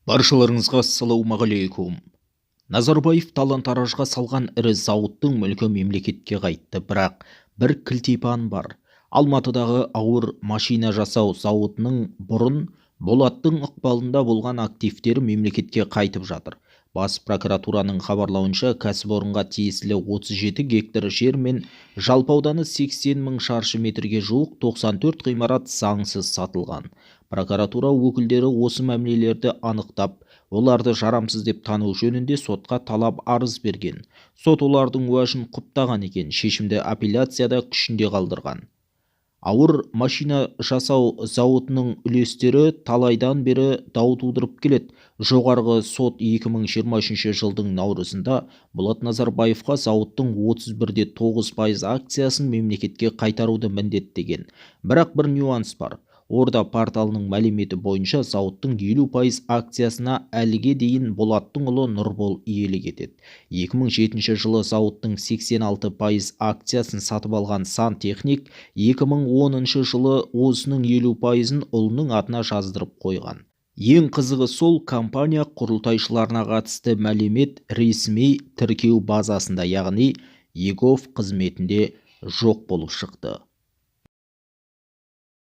Баршаларыңызға ассалаумағалейкум! Назарбаев талан-таражға салған ірі зауыттың мүлкі мемлекетке қайтты. Бірақ бір кілтипан бар. Алматыдағы ауыр машина жасау зауытының бұрын Болаттың ықпалында болған активтері мемлекетке қайтып жатыр. Бас прокуратураның хабарлауынша, кәсіпорынға тиесілі 37 гектар жер мен жалпы ауданы 80 мың шаршы метрге жуық 94 ғимарат заңсыз сатылған. Прокуратура өкілдері осы мәмілелерді анықтап, оларды жарамсыз деп тану жөнінде сотқа талап арыз берген. Сот олардың уәжін құптаған екен, шешімді апелляцияда күшінде қалдырған. Ауыр машина жасау зауытының үлестері талайдан бері дау тудырып келеді. Жоғарғы сот 2023 жылдың наурызында Болат Назарбаевқа зауыттың 31,9% акциясын мемлекетке қайтаруды міндеттеген. Бірақ бір нюанс бар. Орда порталының мәліметі бойынша, зауыттың 50% акциясына әліге дейін Болаттың ұлы Нұрбол иелік етеді. 2007 жылы зауыттың 86% акциясын сатып алған сантехник 2010 жылы осының 50%-ын ұлының атына жаздырып қойған. Ең қызығы сол, компания құрылтайшыларына қатысты мәлімет ресми тіркеу базасында, яғни eGov қызметінде жоқ болып шықты.